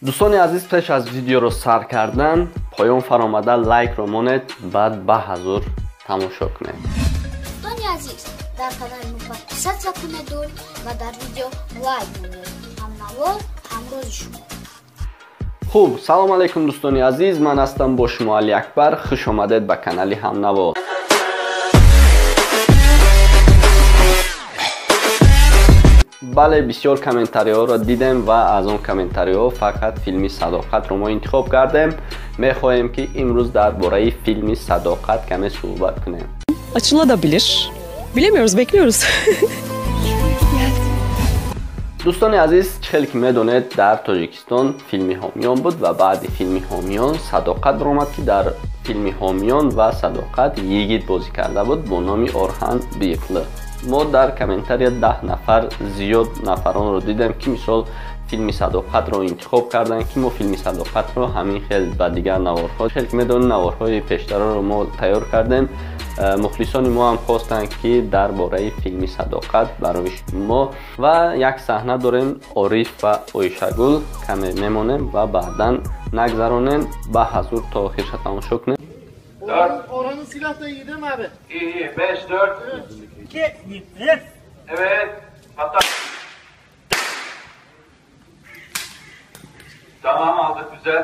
Дӯстони азиз, пеш аз видеоро сар кардан поён фаромада лайкро монед, баъд ба ҳазур тамошо кунед. Дӯстони азиз, дар канали мо подписаться кунед ва дар видео лайк монед. Ҳамнавор ҳамрози шумо. Хуб, салом алейкум дӯстони азиз, ман ҳастам бо шумо Али Акбар. Хуш омадед ба канали Ҳамнаво. Бале, бисёр комментариҳоро дидем ва аз он комментариҳо фақат филми Садоқатро мо интихоб кардем. Мехоҳем ки имрӯз дар бораи филми Садоқат каме суҳбат кунем. Açılabilir. Bilemiyoruz, bekliyoruz. Дӯстони азиз, чӣ хеле ки медонед, дар Тоҷикистон филми Ҳомиён буд ва баъди филми Ҳомиён Садоқат баромад, ки дар филми Ҳомиён ва Садоқат йигит бозӣ карда буд бо номи Орхан Биқлы. Мо дар комментария 10 нафар зиёд нафаронро дидем, ки мисол филми Садоқатро интихоб карданд, ки мо филми Садоқатро ҳамин хел ба дигар наворҳо, хеле ки медонед, наворҳои пештараро мо тайёр кардем. Мухлисони мо ҳам хостанд, ки дар бораи филми Садоқат барои шумо ва як саҳна дорем, Ориф ва Оишагул каме мемонем ва баъдан нагзаронем, ба ҳазур то охирша тамошо кунем. Orhan'ın silah da iyi değil mi abi? İyi iyi. 5, 4, 2, 1. Evet. Hatta. Tamam, aldık, güzel.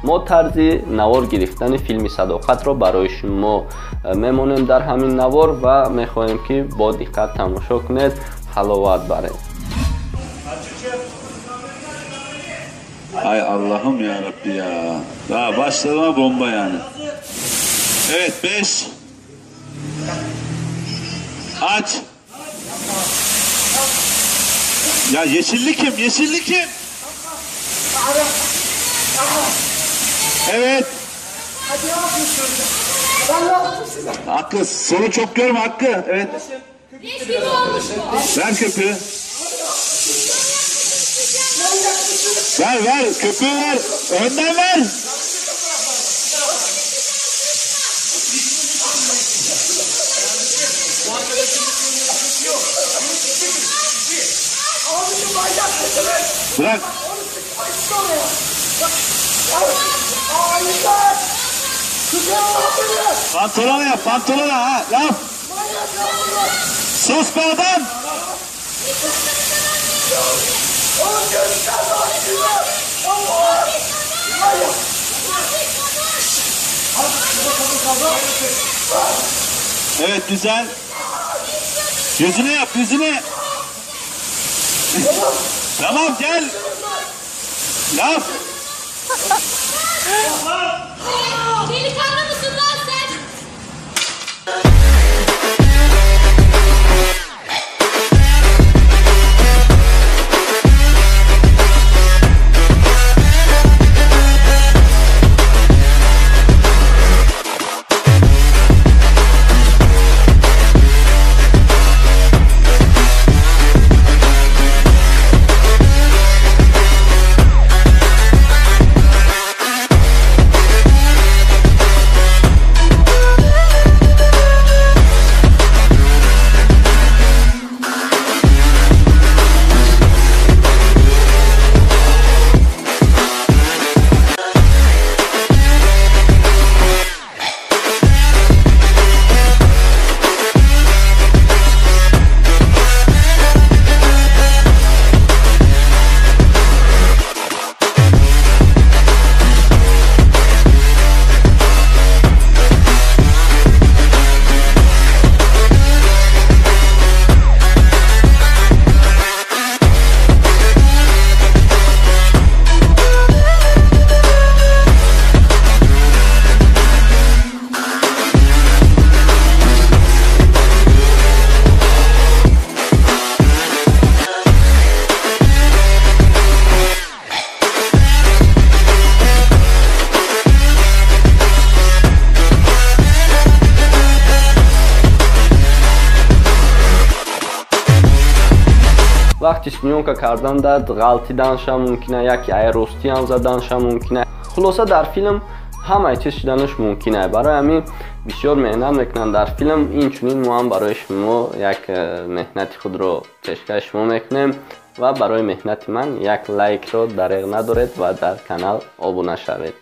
Мо тарзи навор гирифтани филми Садоқатро барои шумо мемонем дар ҳамин навор ва мехоҳем, ки бо диққат тамошо кунед, ҳаловат баред. Ay Allah'ım ya Rabbi ya. Daha başlama bomba yani. Evet, 5. Aç. Ya yeşilli kim? Yeşilli kim? Evet. Hakkı, soru çok görme Hakkı. Evet. Ver köpüğü. Ver ver, köpüğü ver. Önden ver. Bırak. Pantolona yap, pantolona ha, yap. Sus be adam. Evet, güzel. Yüzüne yap, yüzüne. Tamam, gel. Laf. Delikanlı mısın lan sen? Вақти съёмка кардан дад ғалтиданша мумкина, яке ай ростиам заданша мумкина. Хулоса, дар филм ҳамаи чиз шуданаш мумкина. Барои ҳамин бисёр меҳнат мекунанд дар филм. Инчунин мо ҳам барои шумо як меҳнати худро пешкаш шумо мекунем. Ва барои меҳнати ман як лайкро дареғ надоред ва дар канал обуна шавед.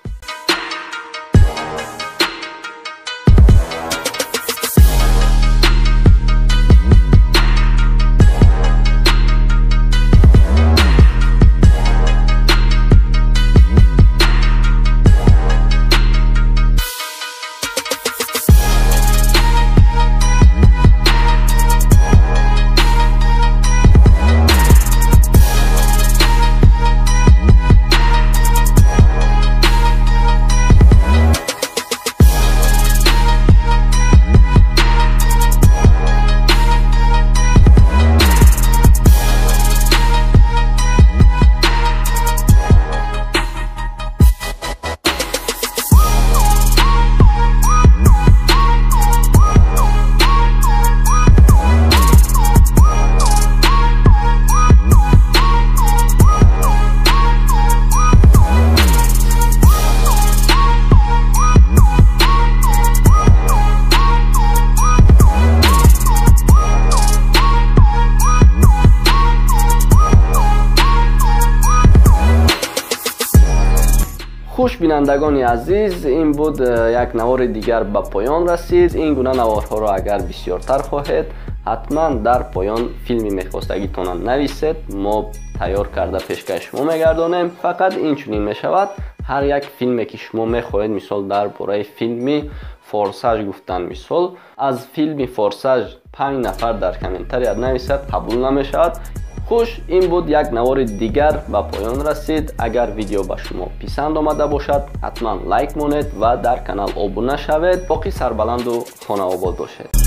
Хуш бинандагони азиз, ин буд як навори дигар ба поён расид. Ин гуна наворҳоро агар бисёртар хоҳед, ҳатман дар поён филми мехостагитонро нависед, мо тайёр карда пешкаши шумо мегардонем. Фақат ин чунин мешавад, ҳар як филме ки шумо мехоҳед, мисол дар бораи филми Форсаж гуфтан, мисол аз филми Форсаж 5 нафар дар комментария нависад, қабул намешавад. Хуш, ин буд як навори дигар ба поён расид. Агар видео ба шумо писанд омада бошад, ҳатман лайк монед ва дар канал обуна шавед. Боқӣ сарбаланду хонаобод бошед.